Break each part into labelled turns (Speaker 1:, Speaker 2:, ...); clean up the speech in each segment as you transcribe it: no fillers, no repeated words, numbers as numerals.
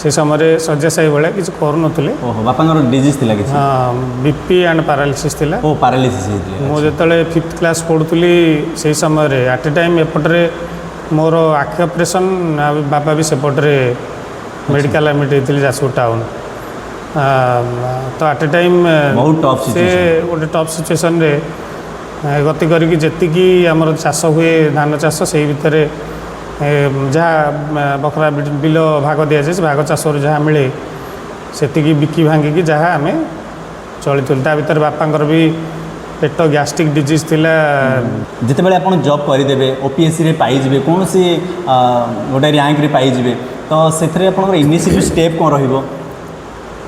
Speaker 1: ସେ ସମୟରେ ଶଯ୍ୟାଶାୟୀ ଭଳିଆ, କିଛି କରୁନଥିଲେ।
Speaker 2: ଓହୋ, ବାପାଙ୍କର ଡିଜିଜ୍ ଥିଲା କିଛି?
Speaker 1: ହଁ, ବିପି ଆଣ୍ଡ ପାରାଲିସିସ୍ ଥିଲା।
Speaker 2: ଓ, ପାରାଲିସିସ୍ ହେଇଥିଲେ।
Speaker 1: ମୁଁ ଯେତେବେଳେ ଫିଫ୍ଥ କ୍ଲାସ୍ ପଢ଼ୁଥିଲି, ସେଇ ସମୟରେ ଆଟ୍ ଏ ଟାଇମ୍ ଏପଟରେ ମୋର ଆଖି ଅପରେସନ୍ ଆଉ ବାପା ବି ସେପଟରେ ମେଡ଼ିକାଲ ଆଡ଼ମିଟ୍ ହେଇଥିଲେ ଯାଜପୁର ଟାଉନ୍। ତ ଆଟ୍ ଏ ଟାଇମ୍
Speaker 2: ବହୁତ tough
Speaker 1: ସେ
Speaker 2: situation।
Speaker 1: ଗୋଟେ ଟଫ୍ ସିଚୁଏସନ୍ରେ ଗତି କରିକି, ଯେତିକି ଆମର ଚାଷ ହୁଏ ଧାନ ଚାଷ, ସେଇ ଭିତରେ ଯାହା ବଖରା ବିଲ ଭାଗ ଦିଆଯାଏ, ସେ ଭାଗ ଚାଷରୁ ଯାହା ମିଳେ ସେତିକି ବିକି ଭାଙ୍ଗିକି ଯାହା ଆମେ ଚଳିଥିଲୁ। ତା ଭିତରେ ବାପାଙ୍କର ବି ପେଟ ଗ୍ୟାଷ୍ଟ୍ରିକ୍ ଡିଜିଜ୍ ଥିଲା।
Speaker 2: ଯେତେବେଳେ ଆପଣ ଜବ୍ କରିଦେବେ, ଓପିଏସ୍ସିରେ ପାଇଯିବେ, କୌଣସି ଗୋଟେ ର୍ୟାଙ୍କରେ ପାଇଯିବେ, ତ ସେଥିରେ ଆପଣଙ୍କର ଇନିସିଏଟିଭ୍ ଷ୍ଟେପ୍ କ'ଣ ରହିବ?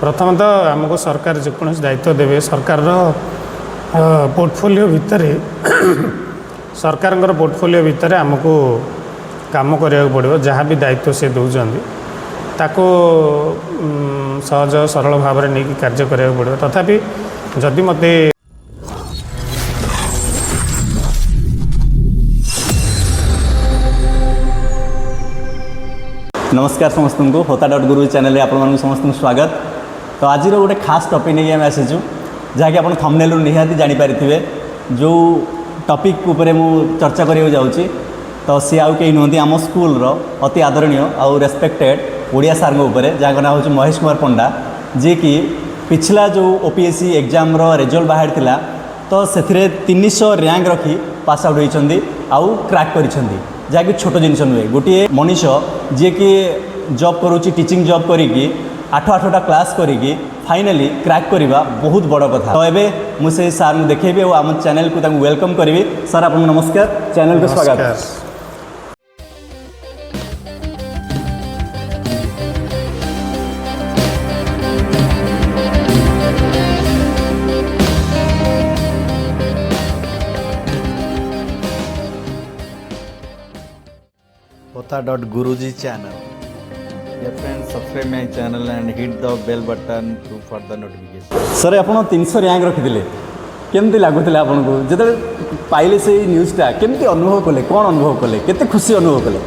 Speaker 1: ପ୍ରଥମତଃ ଆମକୁ ସରକାର ଯେକୌଣସି ଦାୟିତ୍ୱ ଦେବେ, ସରକାରର ପୋର୍ଟଫୋଲିଓ ଭିତରେ, ସରକାରଙ୍କର ପୋର୍ଟଫୋଲିଓ ଭିତରେ ଆମକୁ କାମ କରିବାକୁ ପଡ଼ିବ। ଯାହା ବି ଦାୟିତ୍ୱ ସେ ଦେଉଛନ୍ତି, ତାକୁ ସହଜ ସରଳ ଭାବରେ ନେଇକି କାର୍ଯ୍ୟ କରିବାକୁ ପଡ଼ିବ। ତଥାପି ଯଦି ମୋତେ
Speaker 2: ନମସ୍କାର ସମସ୍ତଙ୍କୁ, ହୋତା.ଗୁରୁ ଚ୍ୟାନେଲରେ ଆପଣମାନଙ୍କୁ ସମସ୍ତଙ୍କୁ ସ୍ୱାଗତ। ତ ଆଜିର ଗୋଟେ ଖାସ୍ ଟପିକ୍ ନେଇକି ଆମେ ଆସିଛୁ, ଯାହାକି ଆପଣ ଥମ୍ବନେଲ୍ରୁ ନିହାତି ଜାଣିପାରିଥିବେ ଯେଉଁ ଟପିକ୍ ଉପରେ ମୁଁ ଚର୍ଚ୍ଚା କରିବାକୁ ଯାଉଛି। ତ ସିଏ ଆଉ କେହି ନୁହନ୍ତି, ଆମ ସ୍କୁଲର ଅତି ଆଦରଣୀୟ ଆଉ ରେସ୍ପେକ୍ଟେଡ଼ ଓଡ଼ିଆ ସାର୍ଙ୍କ ଉପରେ, ଯାହାଙ୍କ ନାଁ ହେଉଛି ମହେଶ କୁମାର ପଣ୍ଡା, ଯିଏକି ପିଛଲା ଯେଉଁ ଓପିଏସ୍ସି ଏକ୍ଜାମ୍ର ରେଜଲ୍ଟ ବାହାରିଥିଲା, ତ ସେଥିରେ 300 ର୍ୟାଙ୍କ ରଖି ପାସ୍ ଆଉଟ୍ ହୋଇଛନ୍ତି ଆଉ କ୍ରାକ୍ କରିଛନ୍ତି, ଯାହାକି ଛୋଟ ଜିନିଷ ନୁହେଁ। ଗୋଟିଏ ମଣିଷ ଯିଏକି ଜବ୍ କରୁଛି, ଟିଚିଂ ଜବ୍ କରିକି ଆଠ ଆଠଟା କ୍ଲାସ୍ କରିକି ଫାଇନାଲି କ୍ରାକ୍ କରିବା ବହୁତ ବଡ଼ କଥା। ତ ଏବେ ମୁଁ ସେଇ ସାର୍ଙ୍କୁ ଦେଖେଇବି ଆଉ ଆମ ଚ୍ୟାନେଲକୁ ତାଙ୍କୁ welcome କରିବି। ସାର୍, ଆପଣଙ୍କୁ ନମସ୍କାର, ଚ୍ୟାନେଲକୁ ସ୍ୱାଗତ।
Speaker 1: ନମସ୍କାର।
Speaker 3: Hota.Guruji channel. Dear friends, subscribe my channel and hit the bell button to further notification.
Speaker 2: Sir, ଆପଣ 300 ର୍ୟାଙ୍କ ରଖିଥିଲେ, କେମିତି ଲାଗୁଥିଲା ଆପଣଙ୍କୁ ଯେତେବେଳେ ପାଇଲେ ସେଇ ନ୍ୟୁଜ୍ଟା? କେମିତି ଅନୁଭବ କଲେ, କ'ଣ ଅନୁଭବ କଲେ, କେତେ ଖୁସି ଅନୁଭବ କଲେ?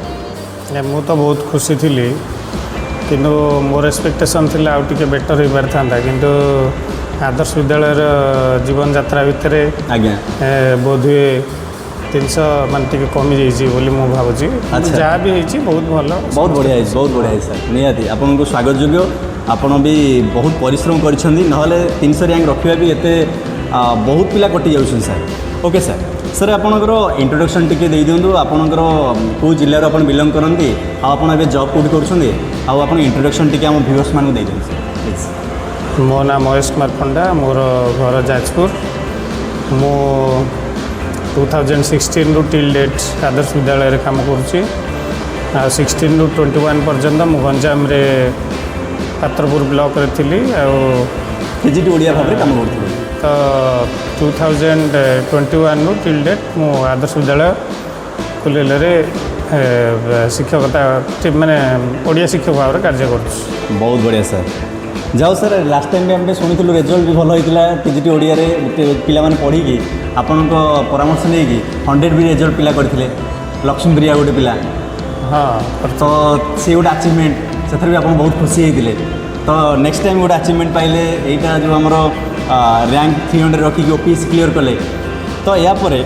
Speaker 1: ମୁଁ ତ ବହୁତ ଖୁସି ଥିଲି, କିନ୍ତୁ ମୋର ଏକ୍ସପେକ୍ଟେସନ୍ ଥିଲା ଆଉ ଟିକେ ବେଟର୍ ହେଇପାରିଥାନ୍ତା। କିନ୍ତୁ ଆଦର୍ଶ ବିଦ୍ୟାଳୟର ଜୀବନଯାତ୍ରା ଭିତରେ ବୋଧହୁଏ 300 ମାନେ ଟିକେ କମିଯାଇଛି ବୋଲି ମୁଁ ଭାବୁଛି। ଯାହା ବି ହେଇଛି ବହୁତ ଭଲ।
Speaker 2: ବହୁତ ବଢ଼ିଆ ହେଇଛି, ବହୁତ ବଢ଼ିଆ ହେଇଛି ସାର୍। ନିହାତି ଆପଣଙ୍କୁ ସ୍ୱାଗତ ଯୋଗ୍ୟ। ଆପଣ ବି ବହୁତ ପରିଶ୍ରମ କରିଛନ୍ତି, ନହେଲେ 300 ର୍ୟାଙ୍କ ରଖିବା ବି ଏତେ ବହୁତ ପିଲା କଟି ଯାଉଛନ୍ତି ସାର୍। Okay sir. ସାର୍, ଆପଣଙ୍କର ଇଣ୍ଟ୍ରୋଡକ୍ସନ୍ ଟିକେ ଦେଇଦିଅନ୍ତୁ। ଆପଣଙ୍କର କେଉଁ ଜିଲ୍ଲାରୁ ଆପଣ ବିଲଙ୍ଗ କରନ୍ତି ଆଉ ଆପଣ ଏବେ ଜବ୍ କେଉଁଠି କରୁଛନ୍ତି, ଆଉ ଆପଣ ଇଣ୍ଟ୍ରୋଡକ୍ସନ୍ ଟିକେ ଆମ ଭିଉଅର୍ସମାନଙ୍କୁ ଦେଇଦିଅନ୍ତୁ ସାର୍, ପ୍ଲିଜ୍।
Speaker 1: ମୋ ନାଁ ମହେଶ କୁମାର ପଣ୍ଡା, ମୋର ଘର ଯାଜପୁର। ମୁଁ 2016ରୁ ଟିଲ୍ ଡେଟ୍ ଆଦର୍ଶ ବିଦ୍ୟାଳୟରେ କାମ କରୁଛି। ଆଉ 16ରୁ 21 ପର୍ଯ୍ୟନ୍ତ ମୁଁ ଗଞ୍ଜାମରେ ପାତ୍ରପୁର ବ୍ଲକରେ ଥିଲି ଆଉ
Speaker 2: ଟିଜିଟି ଓଡ଼ିଆ ଭାବରେ କାମ କରୁଥିଲେ।
Speaker 1: ତ 2021ରୁ ଟିଲ୍ ଡେଟ୍ ମୁଁ ଆଦର୍ଶ ବିଦ୍ୟାଳୟ କୁଲେଲରେ ଶିକ୍ଷକତା, ମାନେ ଓଡ଼ିଆ ଶିକ୍ଷକ ଭାବରେ କାର୍ଯ୍ୟ କରୁଛି।
Speaker 2: ବହୁତ ବଢ଼ିଆ ସାର୍। ଯାଉ ସାର୍, ଲାଷ୍ଟ ଟାଇମ୍ ବି ଆମେ ଶୁଣିଥିଲୁ ରେଜଲ୍ଟ ବି ଭଲ ହେଇଥିଲା ଟିଜିଟି ଓଡ଼ିଆରେ। ପିଲାମାନେ ପଢ଼ିକି, ଆପଣଙ୍କ ପରାମର୍ଶ ନେଇକି 100 ବି ରେଜଲ୍ଟ ପିଲା କରିଥିଲେ, ଲକ୍ଷ୍ମୀପ୍ରିୟା ଗୋଟେ ପିଲା। ତ ସିଏ ଗୋଟେ ଆଚିଭମେଣ୍ଟ, ସେଥିରେ ବି ଆପଣ ବହୁତ ଖୁସି ହେଇଥିଲେ। ତ ନେକ୍ସଟ ଟାଇମ୍ ଗୋଟେ ଆଚିଭମେଣ୍ଟ ପାଇଲେ, ଏଇଟା ଯେଉଁ ଆମର ର୍ୟାଙ୍କ 300 ରଖିକି ଓପିଏସ୍ସି କ୍ଲିୟର କଲେ। ତ ଏହାପରେ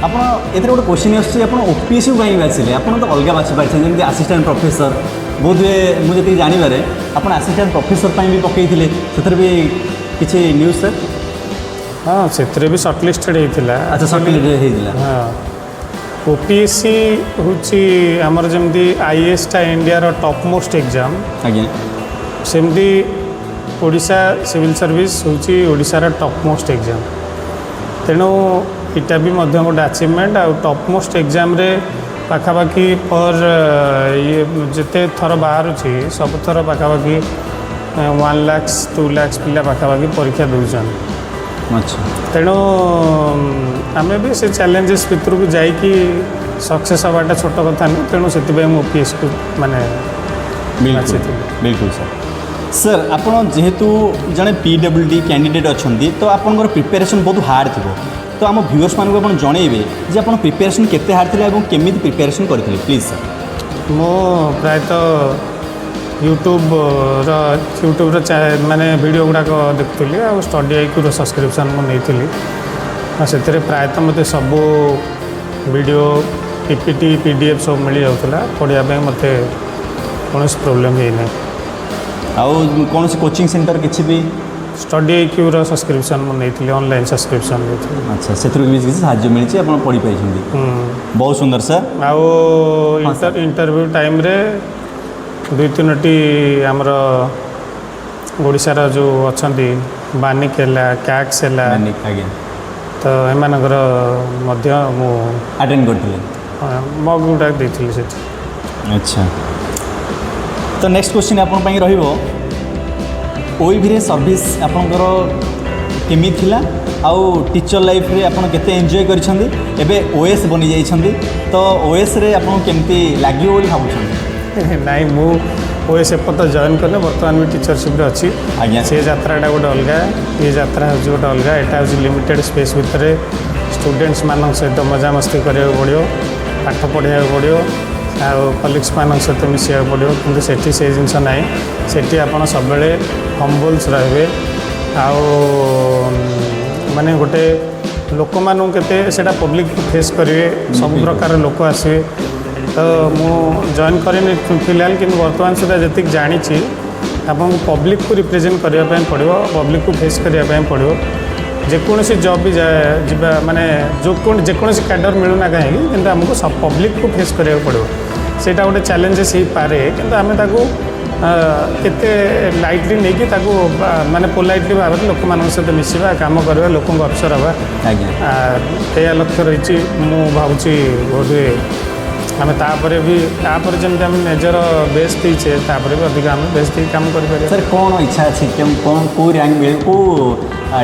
Speaker 2: ଆପଣ ଏଥିରେ ଗୋଟେ କୋଶ୍ଚିନ୍ ଆସୁଛି, ଆପଣ ଓପିଏସ୍ସିକୁ କାହିଁକି ବାଛିଲେ? ଆପଣ ତ ଅଲଗା ବାଛି ପାରିଛନ୍ତି, ଯେମିତି ଆସିଷ୍ଟାଣ୍ଟ ପ୍ରଫେସର। ବୋଧହୁଏ ମୁଁ ଯେତିକି ଜାଣିବାରେ ଆପଣ ଆସିଷ୍ଟାଣ୍ଟ ପ୍ରଫେସର ପାଇଁ ବି ପକାଇଥିଲେ, ସେଥିରେ ବି କିଛି ନ୍ୟୁଜ୍ ସାର୍?
Speaker 1: ହଁ, ସେଥିରେ ବି ସର୍ଟଲିଷ୍ଟେଡ଼ ହେଇଥିଲା।
Speaker 2: ଆଚ୍ଛା, ସର୍ଟଲିଷ୍ଟ ହେଇଥିଲା।
Speaker 1: ହଁ, ଓପିଏସ୍ସି ହେଉଛି ଆମର ଯେମିତି ଆଇଏଏସ୍ଟା ଇଣ୍ଡିଆର ଟପ୍ ମୋଷ୍ଟ ଏକ୍ଜାମ୍, ସେମିତି ଓଡ଼ିଶା ସିଭିଲ୍ ସର୍ଭିସ୍ ହେଉଛି ଓଡ଼ିଶାର ଟପ୍ ମୋଷ୍ଟ ଏକ୍ଜାମ୍। ତେଣୁ ଏଇଟା ବି ମଧ୍ୟ ଗୋଟେ ଆଚିଭମେଣ୍ଟ। ଆଉ ଟପ୍ ମୋଷ୍ଟ ଏକ୍ଜାମ୍ରେ ପାଖାପାଖି ପର୍ ଇଏ ଯେତେ ଥର ବାହାରୁଛି, ସବୁଥର ପାଖାପାଖି 1 ଲାକ୍ସ, 2 ଲାକ୍ସ ପିଲା ପାଖାପାଖି ପରୀକ୍ଷା ଦେଉଛନ୍ତି। ତେଣୁ ଆମେ ବି ସେ ଚ୍ୟାଲେଞ୍ଜେସ୍ ଭିତରକୁ ଯାଇକି ସକ୍ସେସ୍ ହେବାଟା ଛୋଟ କଥା ନୁହେଁ। ତେଣୁ ସେଥିପାଇଁ ମୁଁ ଓପିଏସ୍ସିକୁ ମାନେ ବାଛିଥିଲି।
Speaker 2: ବିଲକୁଲ ସାର୍। ସାର୍, ଆପଣ ଯେହେତୁ ଜଣେ ପିଡବ୍ଲ୍ୟୁଡି କ୍ୟାଣ୍ଡିଡେଟ୍ ଅଛନ୍ତି, ତ ଆପଣଙ୍କର ପ୍ରିପାରେସନ୍ ବହୁତ ହାର୍ଡ଼ ଥିବ। ତ ଆମ ଭିଉଅର୍ସମାନଙ୍କୁ ଆପଣ ଜଣେଇବେ ଯେ ଆପଣ ପ୍ରିପାରେସନ୍ କେତେ ହାର୍ଡ଼ ଥିଲା ଏବଂ କେମିତି ପ୍ରିପାରେସନ୍ କରିଥିଲେ, ପ୍ଲିଜ୍ ସାର୍।
Speaker 1: ମୁଁ ପ୍ରାୟତଃ ୟୁଟ୍ୟୁବ୍ର ମାନେ ଭିଡ଼ିଓ ଗୁଡ଼ାକ ଦେଖୁଥିଲି ଆଉ ଷ୍ଟଡି ଆଇକ୍ୟୁର ସବସ୍କ୍ରିପସନ୍ ମୁଁ ନେଇଥିଲି। ଆଉ ସେଥିରେ ପ୍ରାୟତଃ ମୋତେ ସବୁ ଭିଡ଼ିଓ, ପିପିଟି, ପିଡିଏଫ୍ ସବୁ ମିଳିଯାଉଥିଲା। ପଢ଼ିବା ପାଇଁ ମୋତେ କୌଣସି ପ୍ରୋବ୍ଲେମ୍ ହେଇନାହିଁ।
Speaker 2: ଆଉ କୌଣସି କୋଚିଂ ସେଣ୍ଟର କିଛି ବି?
Speaker 1: ଷ୍ଟଡି ଆଇକ୍ୟୁର ସବସ୍କ୍ରିପସନ୍ ମୁଁ ନେଇଥିଲି, ଅନଲାଇନ୍ ସବସ୍କ୍ରିପସନ୍ ନେଇଥିଲି।
Speaker 2: ଆଚ୍ଛା, ସେଥିରୁ ବି କିଛି ସାହାଯ୍ୟ ମିଳିଛି, ଆପଣ ପଢ଼ିପାରିଛନ୍ତି। ବହୁତ ସୁନ୍ଦର ସାର୍।
Speaker 1: ଆଉ ଇଣ୍ଟରଭ୍ୟୁ ଟାଇମ୍ରେ ଦୁଇ ତିନୋଟି ଆମର ଓଡ଼ିଶାର ଯେଉଁ ଅଛନ୍ତି, ବାନିକ ହେଲା, କ୍ୟାକ୍ସ ହେଲା,
Speaker 2: ଆଜ୍ଞା
Speaker 1: ତ ଏମାନଙ୍କର ମଧ୍ୟ ମୁଁ
Speaker 2: ଆଟେଣ୍ଡ କରିଥିଲେ?
Speaker 1: ମକ୍ ଗୁଡ଼ାକ ଦେଇଥିଲି ସେଠି।
Speaker 2: ଆଚ୍ଛା, ତ ନେକ୍ସଟ କ୍ୱେଶ୍ଚିନ୍ ଆପଣଙ୍କ ପାଇଁ ରହିବ, ଓଏଭିରେ ସର୍ଭିସ୍ ଆପଣଙ୍କର କେମିତି ଥିଲା ଆଉ ଟିଚର୍ ଲାଇଫ୍ରେ ଆପଣ କେତେ ଏନ୍ଜୟ କରିଛନ୍ତି? ଏବେ ଓଏଏସ୍ ବନିଯାଇଛନ୍ତି, ତ ଓଏଏସ୍ରେ ଆପଣଙ୍କୁ କେମିତି ଲାଗିବ ବୋଲି ଭାବୁଛନ୍ତି?
Speaker 1: ନାଇଁ, ମୁଁ ଓଏଏସ୍ ଏପର୍ଯ୍ୟନ୍ତ ଜଏନ୍ କଲେ, ବର୍ତ୍ତମାନ ବି ଟିଚରସିପ୍ରେ ଅଛି। ସେ ଯାତ୍ରାଟା ଗୋଟେ ଅଲଗା, ଏ ଯାତ୍ରା ହେଉଛି ଗୋଟେ ଅଲଗା। ଏଇଟା ହେଉଛି ଲିମିଟେଡ଼ ସ୍ପେସ୍ ଭିତରେ ଷ୍ଟୁଡେଣ୍ଟସ୍ମାନଙ୍କ ସହିତ ମଜାମସ୍ତି କରିବାକୁ ପଡ଼ିବ, ପାଠ ପଢ଼ିବାକୁ ପଡ଼ିବ ଆଉ କଲିଗ୍ସମାନଙ୍କ ସହିତ ମିଶିବାକୁ ପଡ଼ିବ। କିନ୍ତୁ ସେଠି ସେ ଜିନିଷ ନାହିଁ। ସେଠି ଆପଣ ସବୁବେଳେ ହମ୍ବଲ୍ସ ରହିବେ ଆଉ ମାନେ ଗୋଟେ ଲୋକମାନଙ୍କୁ କେତେ ସେଇଟା ପବ୍ଲିକ୍ ଫେସ୍ କରିବେ, ସବୁ ପ୍ରକାର ଲୋକ ଆସିବେ। ତ ମୁଁ ଜଏନ୍ କରିନି ଫିଲହାଲ, କିନ୍ତୁ ବର୍ତ୍ତମାନ ସୁଦ୍ଧା ଯେତିକି ଜାଣିଛି, ଆପଣଙ୍କୁ ପବ୍ଲିକକୁ ରିପ୍ରେଜେଣ୍ଟ କରିବା ପାଇଁ ପଡ଼ିବ, ପବ୍ଲିକକୁ ଫେସ୍ କରିବା ପାଇଁ ପଡ଼ିବ। ଯେକୌଣସି ଜବ୍ ବି ଯିବା ମାନେ ଯେକୌଣସି କ୍ୟାଡର ମିଳୁନା କାହିଁକି, କିନ୍ତୁ ଆମକୁ ସବୁ ପବ୍ଲିକକୁ ଫେସ୍ କରିବାକୁ ପଡ଼ିବ। ସେଇଟା ଗୋଟେ ଚ୍ୟାଲେଞ୍ଜେସ୍ ହେଇପାରେ, କିନ୍ତୁ ଆମେ ତାକୁ କେତେ ଲାଇଟଲି ନେଇକି ତାକୁ ମାନେ ପୋଲାଇଟଲି ଭାବରେ ଲୋକମାନଙ୍କ ସହିତ ମିଶିବା, କାମ କରିବା, ଲୋକଙ୍କ ଅଫିସର ହେବା, ଏଇଆ ଲକ୍ଷ୍ୟ ରହିଛି। ମୁଁ ଭାବୁଛି ବୋଧହୁଏ ଆମେ ତାପରେ ବି, ତାପରେ ଯେମିତି ଆମେ ନିଜର ବେଷ୍ଟ ଦେଇଛେ, ତାପରେ ବି ଅଧିକ ଆମେ ବେଷ୍ଟ ଦେଇକି କାମ କରିପାରିବା।
Speaker 2: ସାର୍, କ'ଣ ଇଚ୍ଛା ଅଛି, କେଉଁ କ'ଣ କେଉଁ ର୍ୟାଙ୍କ ମିଳେ, କେଉଁ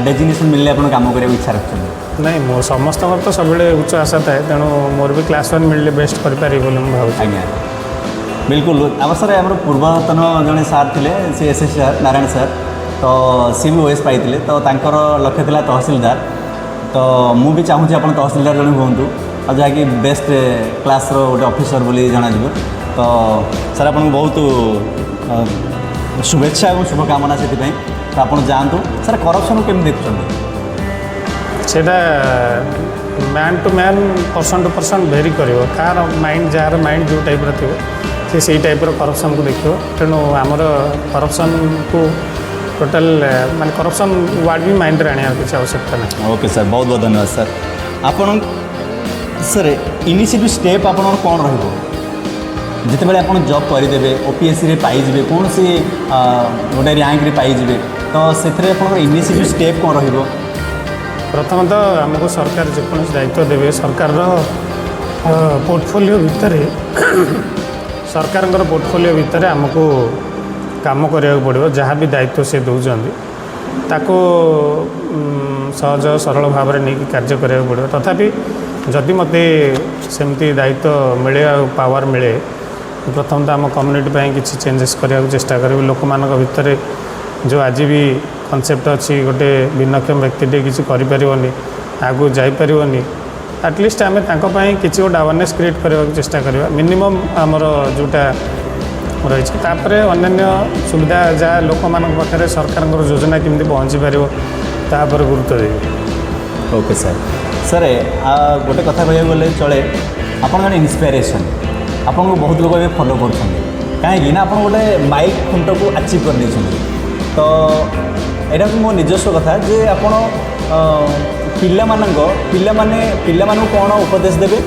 Speaker 2: ଡେଜିଗ୍ନେସନ୍ ମିଳିଲେ ଆପଣ କାମ କରିବାକୁ ଇଚ୍ଛା ରଖୁଛନ୍ତି?
Speaker 1: ନାଇଁ, ମୋ ସମସ୍ତଙ୍କର ତ ସବୁବେଳେ ଉଚ୍ଚ ଆଶା ଥାଏ, ତେଣୁ ମୋର ବି କ୍ଲାସ୍ 1 ମିଳିଲେ ବେଷ୍ଟ କରିପାରିବି ବୋଲି ମୁଁ ଭାବୁଛି।
Speaker 2: ଆଜ୍ଞା, ବିଲକୁଲ। ଆମ ସାର୍, ଆମର ପୂର୍ବତନ ଜଣେ ସାର୍ ଥିଲେ, ସେ S S sir, Narayan sir, ତ ସିଏ ବି ଓଏଏସ୍ ପାଇଥିଲେ। ତ ତାଙ୍କର ଲକ୍ଷ୍ୟ ଥିଲା ତହସିଲଦାର। ତ ମୁଁ ବି ଚାହୁଁଛି ଆପଣ ତହସିଲଦାର ଜଣେ ହୁଅନ୍ତୁ ଆଉ ଯାହାକି ବେଷ୍ଟ କ୍ଲାସ୍ର ଗୋଟେ ଅଫିସର ବୋଲି ଜଣାଯିବ। ତ ସାର୍, ଆପଣଙ୍କୁ ବହୁତ ଶୁଭେଚ୍ଛା ଏବଂ ଶୁଭକାମନା ସେଥିପାଇଁ। ତ ଆପଣ ଯାଆନ୍ତୁ। ସାର୍, କରପ୍ସନ୍କୁ କେମିତି ଦେଖୁଛନ୍ତି?
Speaker 1: ସେଇଟା man to man, person to person vary କରିବ। କାହାର ମାଇଣ୍ଡ, ଯାହାର ମାଇଣ୍ଡ ଯେଉଁ ଟାଇପ୍ର ଥିବ, ସେ ସେଇ ଟାଇପ୍ର କରପ୍ସନ୍କୁ ଦେଖିବ। ତେଣୁ ଆମର କରପ୍ସନ୍କୁ ଟୋଟାଲ୍ ମାନେ କରପ୍ସନ୍ ୱାର୍ଡ଼ ବି ମାଇଣ୍ଡରେ ଆଣିବାର କିଛି ଆବଶ୍ୟକତା ନାହିଁ।
Speaker 2: ଓକେ ସାର୍, ବହୁତ ବହୁତ ଧନ୍ୟବାଦ ସାର୍। ଆପଣ ସାର୍, ଇନିସିଏଟିଭ୍ ଷ୍ଟେପ୍ ଆପଣଙ୍କର କ'ଣ ରହିବ ଯେତେବେଳେ ଆପଣ ଜବ୍ କରିଦେବେ, ଓପିଏସ୍ସିରେ ପାଇଯିବେ, କୌଣସି ଗୋଟେ ର୍ୟାଙ୍କରେ ପାଇଯିବେ, ତ ସେଥିରେ ଆପଣଙ୍କର ଇନିସିଏଟିଭ୍ ଷ୍ଟେପ୍ କ'ଣ ରହିବ?
Speaker 1: ପ୍ରଥମତଃ ଆମକୁ ସରକାର ଯେକୌଣସି ଦାୟିତ୍ୱ ଦେବେ, ସରକାରର ପୋର୍ଟଫୋଲିଓ ଭିତରେ, ସରକାରଙ୍କର ପୋର୍ଟଫୋଲିଓ ଭିତରେ ଆମକୁ କାମ କରିବାକୁ ପଡ଼ିବ। ଯାହା ବି ଦାୟିତ୍ୱ ସେ ଦେଉଛନ୍ତି, ତାକୁ ସହଜ ସରଳ ଭାବରେ ନେଇକି କାର୍ଯ୍ୟ କରିବାକୁ ପଡ଼ିବ। ତଥାପି ଯଦି ମୋତେ ସେମିତି ଦାୟିତ୍ୱ ମିଳେ ଆଉ ପାୱାର ମିଳେ, ପ୍ରଥମତଃ ଆମ କମ୍ୟୁନିଟି ପାଇଁ କିଛି ଚେଞ୍ଜେସ୍ କରିବାକୁ ଚେଷ୍ଟା କରିବି। ଲୋକମାନଙ୍କ ଭିତରେ ଯେଉଁ ଆଜି ବି କନସେପ୍ଟ ଅଛି, ଗୋଟେ ଭିନ୍ନକ୍ଷମ ବ୍ୟକ୍ତିଟିଏ କିଛି କରିପାରିବନି, ଆଗକୁ ଯାଇପାରିବନି, ଆଟଲିଷ୍ଟ ଆମେ ତାଙ୍କ ପାଇଁ କିଛି ଗୋଟେ ଆୱାରନେସ୍ କ୍ରିଏଟ୍ କରିବାକୁ ଚେଷ୍ଟା କରିବା, ମିନିମମ୍ ଆମର ଯେଉଁଟା ରହିଛି। ତାପରେ ଅନ୍ୟାନ୍ୟ ସୁବିଧା ଯାହା ଲୋକମାନଙ୍କ ପାଖରେ ସରକାରଙ୍କର ଯୋଜନା କେମିତି ପହଞ୍ଚି ପାରିବ, ତା ଉପରେ ଗୁରୁତ୍ୱ ଦେବି।
Speaker 2: Okay sir. ସାର୍, ଗୋଟେ କଥା କହିବାକୁ ଗଲେ ଚଳେ, ଆପଣ ଜଣେ ଇନ୍ସପାଇରେସନ୍। ଆପଣଙ୍କୁ ବହୁତ ଲୋକ ଏବେ ଫଲୋ କରୁଛନ୍ତି, କାହିଁକି ନା ଆପଣ ଗୋଟେ ମାଇଲ ଖୁଣ୍ଟକୁ ଆଚିଭ୍ କରିଦେଇଛନ୍ତି। ତ ଏଇଟା ହେଉଛି ମୋ ନିଜସ୍ୱ କଥା ଯେ ଆପଣ ପିଲାମାନଙ୍କ ପିଲାମାନେ ପିଲାମାନଙ୍କୁ କ'ଣ ଉପଦେଶ ଦେବେ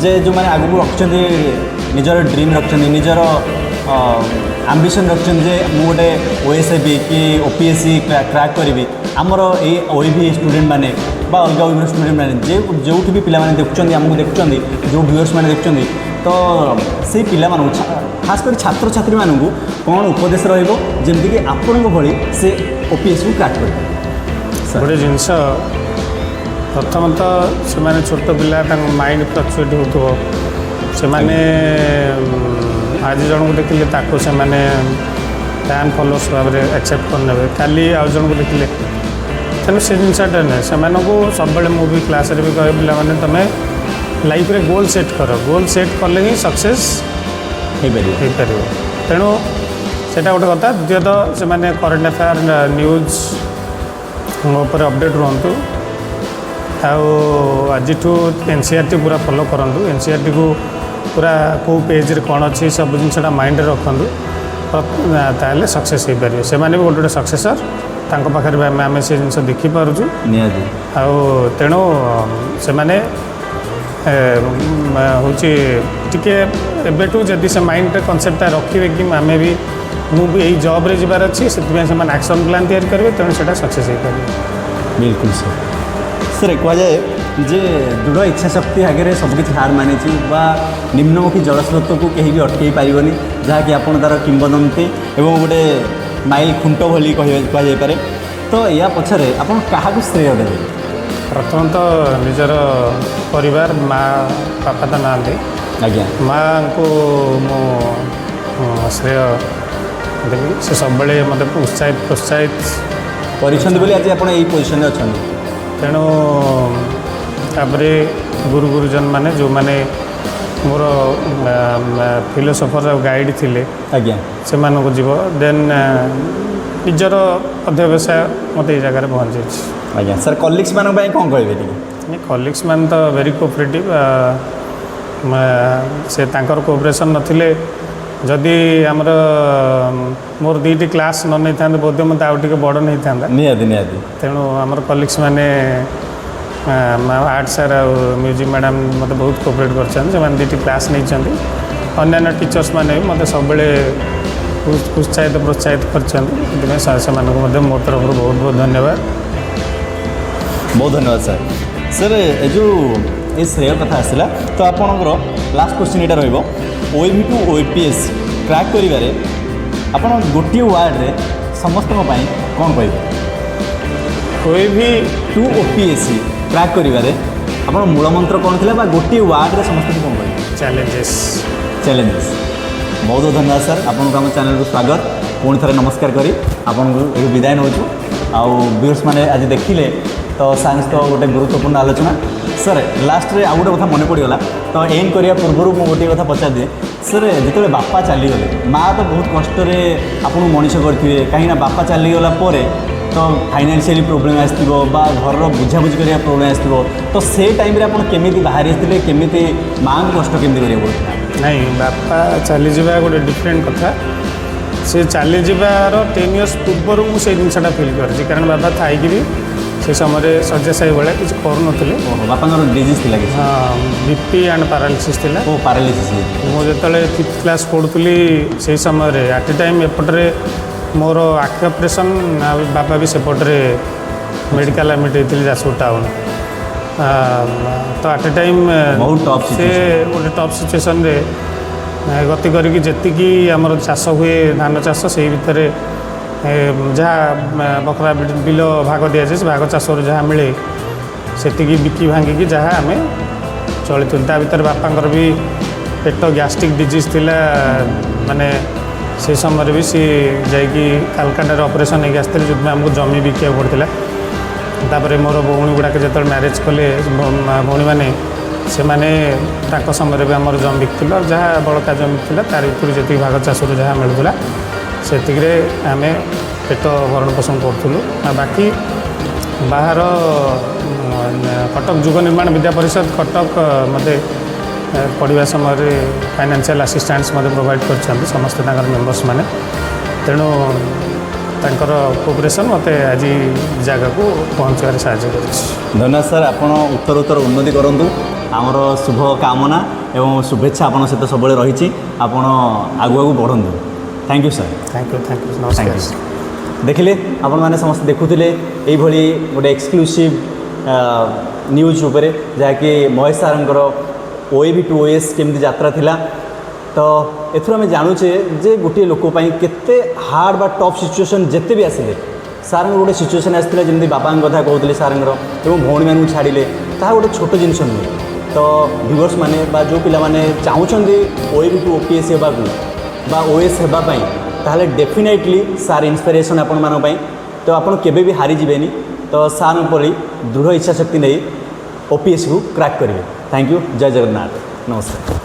Speaker 2: ଯେ ଯେଉଁମାନେ ଆଗକୁ ରଖିଛନ୍ତି, ନିଜର ଡ୍ରିମ୍ ରଖିଛନ୍ତି, ନିଜର ଆମ୍ବିସନ୍ ରଖିଛନ୍ତି ଯେ ମୁଁ ଗୋଟେ ଓଏଏସ୍ ହେବି କି ଓପିଏସ୍ସି କ୍ରାକ୍ କରିବି? ଆମର ଏଇ ଓଏଭି ଷ୍ଟୁଡେଣ୍ଟ ମାନେ ବା ଅଲଗା ଓଏଭି ଷ୍ଟୁଡେଣ୍ଟ ମାନେ, ଯେ ଯେଉଁଠି ବି ପିଲାମାନେ ଦେଖୁଛନ୍ତି, ଆମକୁ ଦେଖୁଛନ୍ତି, ଯେଉଁ ଭିଉଅର୍ସ ମାନେ ଦେଖୁଛନ୍ତି, ତ ସେଇ ପିଲାମାନଙ୍କୁ, ଖାସ କରି ଛାତ୍ରଛାତ୍ରୀମାନଙ୍କୁ କ'ଣ ଉପଦେଶ ରହିବ ଯେମିତିକି ଆପଣଙ୍କ ଭଳି ସେ ଓପିଏସ୍ସିକୁ କ୍ରାକ୍ କରିବେ?
Speaker 1: ଗୋଟେ ଜିନିଷ, ପ୍ରଥମତଃ ସେମାନେ ଛୋଟ ପିଲା, ତାଙ୍କ ମାଇଣ୍ଡ ଫ୍ଲକ୍ଚୁଏଟ୍ ହେଉଥିବ। ସେମାନେ ଆଜି ଜଣକୁ ଦେଖିଲେ ତାକୁ ସେମାନେ ଫ୍ୟାନ୍ ଫଲୋଅର୍ସ ଭାବରେ ଆକ୍ସେପ୍ଟ କରିନେବେ, କାଲି ଆଉ ଜଣକୁ ଦେଖିଲେ। ତେଣୁ ସେ ଜିନିଷଟା ନୁହେଁ। ସେମାନଙ୍କୁ ସବୁବେଳେ ମୁଁ ବି କ୍ଲାସ୍ରେ ବି କହେ, ପିଲାମାନେ, ତୁମେ ଲାଇଫ୍ରେ ଗୋଲ୍ ସେଟ୍ କର। ଗୋଲ୍ ସେଟ୍ କଲେ ହିଁ ସକ୍ସେସ୍
Speaker 2: ହେଇପାରିବ।
Speaker 1: ହେଇପାରିବ। ତେଣୁ ସେମାନେ ସେଇଟା ଗୋଟେ କଥା। ଦ୍ୱିତୀୟତଃ, ସେମାନେ କରେଣ୍ଟ ଆଫେୟାର, ନ୍ୟୁଜ୍ ଉପରେ ଅପଡ଼େଟ୍ ରୁହନ୍ତୁ ଆଉ ଆଜିଠୁ ଏନ୍ସିଇଆର୍ଟି ପୁରା ଫଲୋ କରନ୍ତୁ। ଏନ୍ସିଇଆର୍ଟିକୁ ପୁରା କେଉଁ ପେଜ୍ରେ କ'ଣ ଅଛି, ସବୁ ଜିନିଷଟା ମାଇଣ୍ଡରେ ରଖନ୍ତୁ, ତାହେଲେ ସକ୍ସେସ୍ ହେଇପାରିବେ। ସେମାନେ ବି ଗୋଟେ ଗୋଟେ ସକ୍ସେସର୍, ତାଙ୍କ ପାଖରେ ବି ଆମେ ସେ ଜିନିଷ ଦେଖିପାରୁଛୁ। ଆଉ ତେଣୁ ସେମାନେ ହେଉଛି ଟିକେ ଏବେଠୁ ଯଦି ସେ ମାଇଣ୍ଡରେ କନସେପ୍ଟଟା ରଖିବେ କି ଆମେ ବି, ମୁଁ ବି ଏଇ ଜବ୍ରେ ଯିବାର ଅଛି, ସେଥିପାଇଁ ସେମାନେ ଆକ୍ସନ୍ ପ୍ଲାନ୍ ତିଆରି କରିବେ, ତେଣୁ ସେଇଟା ସକ୍ସେସ୍ ହେଇପାରିବ।
Speaker 2: ବିଲକୁଲ ସାର୍। ସାର୍, କୁହାଯାଏ ଯେ ଦୃଢ଼ ଇଚ୍ଛାଶକ୍ତି ଆଗରେ ସବୁକିଛି ହାର ମାନିଛି ବା ନିମ୍ନମୁଖୀ ଜଳସ୍ରୋତକୁ କେହି ବି ଅଟକେଇ ପାରିବନି, ଯାହାକି ଆପଣ ତା'ର କିମ୍ବଦନ୍ତୀ ଏବଂ ଗୋଟେ ମାଇଲ ଖୁଣ୍ଟ ଭଳି କୁହାଯାଇପାରେ। ତ ୟା ପଛରେ ଆପଣ କାହାକୁ ଶ୍ରେୟ ଦେବେ?
Speaker 1: ପ୍ରଥମତଃ ନିଜର ପରିବାର। ମା, ବାପା ତ ନାହାନ୍ତି। ମାଆଙ୍କୁ ମୁଁ ଶ୍ରେୟ ଦେବି। ସେ ସବୁବେଳେ ମୋତେ ଉତ୍ସାହିତ, ପ୍ରୋତ୍ସାହିତ
Speaker 2: କରିଛନ୍ତି ବୋଲି ଆଜି ଆପଣ ଏଇ ପୋଜିସନରେ ଅଛନ୍ତି।
Speaker 1: ତେଣୁ ତାପରେ ଗୁରୁ ଗୁରୁଜନ ମାନେ, ଯେଉଁମାନେ ମୋର ଫିଲୋସଫର ଆଉ ଗାଇଡ଼ ଥିଲେ, ସେମାନଙ୍କୁ ଯିବ। ଦେନ୍ ନିଜର ଅଧ୍ୟବସାୟ ମୋତେ ଏଇ ଜାଗାରେ ପହଞ୍ଚେଇଛି।
Speaker 2: ଆଜ୍ଞା ସାର୍, କଲିଗ୍ସ ମାନଙ୍କ ପାଇଁ କ'ଣ କହିବେ ଟିକେ?
Speaker 1: କଲିଗ୍ସ ମାନେ ତ ଭେରି କୋଅପରେଟିଭ୍। ସେ ତାଙ୍କର କୋଅପରେସନ୍ ନଥିଲେ, ଯଦି ଆମର ମୋର ଦୁଇଟି କ୍ଲାସ୍ ନ ନେଇଥାନ୍ତେ, ବୋଧେ ମୋତେ ଆଉ ଟିକେ ବଡ଼ ନେଇଥାନ୍ତା।
Speaker 2: ନିହାତି ନିହାତି
Speaker 1: ତେଣୁ ଆମର କଲିଗ୍ସ ମାନେ, ଆର୍ଟ ସାର୍ ଆଉ ମ୍ୟୁଜିକ୍ ମ୍ୟାଡ଼ାମ୍ ମୋତେ ବହୁତ କୋଅପରେଟ୍ କରିଛନ୍ତି। ସେମାନେ ଦୁଇଟି କ୍ଲାସ୍ ନେଇଛନ୍ତି। ଅନ୍ୟାନ୍ୟ ଟିଚର୍ସ ମାନେ ବି ମୋତେ ସବୁବେଳେ ଉତ୍ସାହିତ, ପ୍ରୋତ୍ସାହିତ କରିଛନ୍ତି। ସେଥିପାଇଁ ସେମାନଙ୍କୁ ମଧ୍ୟ ମୋ ତରଫରୁ ବହୁତ ବହୁତ ଧନ୍ୟବାଦ।
Speaker 2: ବହୁତ ଧନ୍ୟବାଦ ସାର୍। ସାର୍, ଏ ଯେଉଁ ଏ ଶ୍ରେୟ କଥା ଆସିଲା, ତ ଆପଣଙ୍କର ଲାଷ୍ଟ କ୍ୱେଶ୍ଚିନ୍ ଏଇଟା ରହିବ, OAV two OPS crack କରିବାରେ ଆପଣ ଗୋଟିଏ ୱାର୍ଡ଼ରେ ସମସ୍ତଙ୍କ ପାଇଁ କ'ଣ କହିବେ?
Speaker 1: OAV
Speaker 2: two OPSC crack କରିବାରେ ଆପଣ ମୂଳ ମନ୍ତ୍ର କ'ଣ ଥିଲା ବା ଗୋଟିଏ ୱାର୍ଡ଼ରେ ସମସ୍ତଙ୍କୁ କ'ଣ କହିବେ?
Speaker 1: ଚ୍ୟାଲେଞ୍ଜେସ୍।
Speaker 2: ଚ୍ୟାଲେଞ୍ଜେସ୍। ବହୁତ ବହୁତ ଧନ୍ୟବାଦ ସାର୍, ଆପଣଙ୍କୁ ଆମ ଚ୍ୟାନେଲକୁ ସ୍ୱାଗତ। ପୁଣି ଥରେ ନମସ୍କାର କରି ଆପଣଙ୍କୁ ଏଠୁ ବିଦାୟ ନେଉଛୁ। ଆଉ ଭିଉର୍ସ ମାନେ ଆଜି ଦେଖିଲେ ତ ସାର୍ଙ୍କ ସହିତ ଗୋଟେ ଗୁରୁତ୍ୱପୂର୍ଣ୍ଣ ଆଲୋଚନା। ସାର୍, ଲାଷ୍ଟରେ ଆଉ ଗୋଟେ କଥା ମନେ ପଡ଼ିଗଲା, ତ ଏଣ୍ଡ କରିବା ପୂର୍ବରୁ ମୁଁ ଗୋଟିଏ କଥା ପଚାରିଦିଏ। ସାର୍, ଯେତେବେଳେ ବାପା ଚାଲିଗଲେ, ମା ତ ବହୁତ କଷ୍ଟରେ ଆପଣଙ୍କୁ ମଣିଷ କରିଥିବେ, କାହିଁକିନା ବାପା ଚାଲିଗଲା ପରେ ତ ଫାଇନାନ୍ସିଆଲି ପ୍ରୋବ୍ଲେମ୍ ଆସିଥିବ ବା ଘରର ବୁଝାବୁଝି କରିବା ପ୍ରୋବ୍ଲେମ୍ ଆସିଥିବ। ତ ସେ ଟାଇମ୍ରେ ଆପଣ କେମିତି ବାହାରି ଆସିଥିଲେ? କେମିତି ମାଆଙ୍କୁ କଷ୍ଟ କେମିତି କରିବାକୁ ପଡ଼ୁଥିଲା?
Speaker 1: ନାଇଁ, ବାପା ଚାଲିଯିବା ଗୋଟେ ଡିଫରେଣ୍ଟ କଥା। ସେ ଚାଲିଯିବାର 10 ଇୟର୍ସ ପୂର୍ବରୁ ମୁଁ ସେଇ ଜିନିଷଟା ଫିଲ୍ କରିଛି, କାରଣ ବାପା ଥାଇକି ବି ସେ ସମୟରେ ଶଯ୍ୟାଶାୟୀ ଭଳିଆ କିଛି କରୁନଥିଲେ।
Speaker 2: ଓହୋ, ବାପାଙ୍କର ଡିଜିଜ୍ ଥିଲା କିଛି?
Speaker 1: ହଁ, ବିପି ଆଣ୍ଡ ପାରାଲିସିସ୍ ଥିଲା।
Speaker 2: ଓ, ପାରାଲିସିସ୍ ହେଇଥିଲା।
Speaker 1: ମୁଁ ଯେତେବେଳେ ଫିଫ୍ଥ କ୍ଲାସ୍ ପଢ଼ୁଥିଲି, ସେଇ ସମୟରେ ଆଟ୍ ଏ ଟାଇମ୍ ଏପଟରେ ମୋର ଆଖି ଅପରେସନ୍ ଆଉ ବାପା ବି ସେପଟରେ ମେଡ଼ିକାଲ ଆଡ଼ମିଟ୍ ହେଇଥିଲେ ଯାଜପୁର ଟାଉନ୍। ତ ଆଟ୍ ଏ ଟାଇମ୍
Speaker 2: ବହୁତ tough
Speaker 1: ସେ ଗୋଟେ ଟଫ୍ ସିଚୁଏସନ୍ରେ ଗତି କରିକି, ଯେତିକି ଆମର ଚାଷ ହୁଏ, ଧାନ ଚାଷ, ସେଇ ଭିତରେ ଯାହା ବଖରା ବିଲ ଭାଗ ଦିଆଯାଏ, ସେ ଭାଗ ଚାଷରୁ ଯାହା ମିଳେ, ସେତିକି ବିକି ଭାଙ୍ଗିକି ଯାହା ଆମେ ଚଳିଥିଲୁ। ତା ଭିତରେ ବାପାଙ୍କର ବି ପେଟ ଗ୍ୟାଷ୍ଟ୍ରିକ୍ ଡିଜିଜ୍ ଥିଲା। ମାନେ ସେ ସମୟରେ ବି ସିଏ ଯାଇକି କାଲକାଟାରେ ଅପରେସନ୍ ହେଇକି ଆସିଥିଲେ, ଯେଉଁଥିପାଇଁ ଆମକୁ ଜମି ବିକିବାକୁ ପଡ଼ିଥିଲା। ତାପରେ ମୋର ଭଉଣୀ ଗୁଡ଼ାକ ଯେତେବେଳେ ମ୍ୟାରେଜ୍ କଲେ, ଭଉଣୀମାନେ, ସେମାନେ ତାଙ୍କ ସମୟରେ ବି ଆମର ଜମି ବିକିଥିଲୁ। ଆଉ ଯାହା ବଳକା ଜମି ଥିଲା, ତାର ଭିତରୁ ଯେତିକି ଭାଗ ଚାଷରୁ ଯାହା ମିଳୁଥିଲା, ସେତିକିରେ ଆମେ ପେଟ ଭରଣ ପୋଷଣ କରୁଥିଲୁ। ଆଉ ବାକି ବାହାର କଟକ ଯୁବ ନିର୍ମାଣ ବିଦ୍ୟା ପରିଷଦ କଟକ ମୋତେ ପଢ଼ିବା ସମୟରେ ଫାଇନାନ୍ସିଆଲ୍ ଆସିଷ୍ଟାନ୍ସ ମୋତେ ପ୍ରୋଭାଇଡ଼ କରିଛନ୍ତି ସମସ୍ତେ ତାଙ୍କର ମେମ୍ବର୍ସ ମାନେ। ତେଣୁ ତାଙ୍କର କୋଅପରେସନ୍ ମୋତେ ଆଜି ଜାଗାକୁ ପହଞ୍ଚିବାରେ ସାହାଯ୍ୟ କରିଛି।
Speaker 2: ଧନ୍ୟବାଦ ସାର୍, ଆପଣ ଉତ୍ତର ଉତ୍ତର ଉନ୍ନତି କରନ୍ତୁ। ଆମର ଶୁଭ କାମନା ଏବଂ ଶୁଭେଚ୍ଛା ଆପଣଙ୍କ ସହିତ ସବୁବେଳେ ରହିଛି। ଆପଣ ଆଗକୁ ଆଗକୁ ବଢ଼ନ୍ତୁ। Thank you sir.
Speaker 1: Thank you, thank you.
Speaker 2: Thank
Speaker 1: ନମସ୍କାର।
Speaker 2: You. ଦେଖିଲେ, ଆପଣମାନେ ସମସ୍ତେ ଦେଖୁଥିଲେ ଏଇଭଳି ଗୋଟେ ଏକ୍ସକ୍ଲୁସିଭ୍ ନ୍ୟୁଜ୍ ଉପରେ, ଯାହାକି ମହେଶ ସାର୍ଙ୍କର OAV two OAS କେମିତି ଯାତ୍ରା ଥିଲା। ତ ଏଥିରୁ ଆମେ ଜାଣୁଛେ ଯେ ଗୋଟିଏ ଲୋକ ପାଇଁ କେତେ ହାର୍ଡ଼ ବା ଟଫ୍ ସିଚୁଏସନ୍ ଯେତେ ବି ଆସିଲେ, ସାର୍ଙ୍କର ଗୋଟେ ସିଚୁଏସନ୍ ଆସିଥିଲା, ଯେମିତି ବାପାଙ୍କ କଥା କହୁଥିଲେ ସାର୍ଙ୍କର ଏବଂ ଭଉଣୀମାନଙ୍କୁ ଛାଡ଼ିଲେ, ତାହା ଗୋଟେ ଛୋଟ ଜିନିଷ ନୁହେଁ। ତ ଭିଉଅର୍ସ ମାନେ ବା ଯେଉଁ ପିଲାମାନେ ଚାହୁଁଛନ୍ତି OAV two OPS ହେବାକୁ ବା ଓଏଏସ୍ ହେବା ପାଇଁ, ତାହେଲେ ଡେଫିନେଟଲି ସାର୍ ଇନ୍ସପିରେସନ୍ ଆପଣମାନଙ୍କ ପାଇଁ। ତ ଆପଣ କେବେ ବି ହାରିଯିବେନି। ତ ସାର୍ଙ୍କ ପରି ଦୃଢ଼ ଇଚ୍ଛାଶକ୍ତି ନେଇ ଓପିଏସ୍କୁ କ୍ରାକ୍ କରିବେ। Thank you. ଜୟ ଜଗନ୍ନାଥ। ନମସ୍କାର।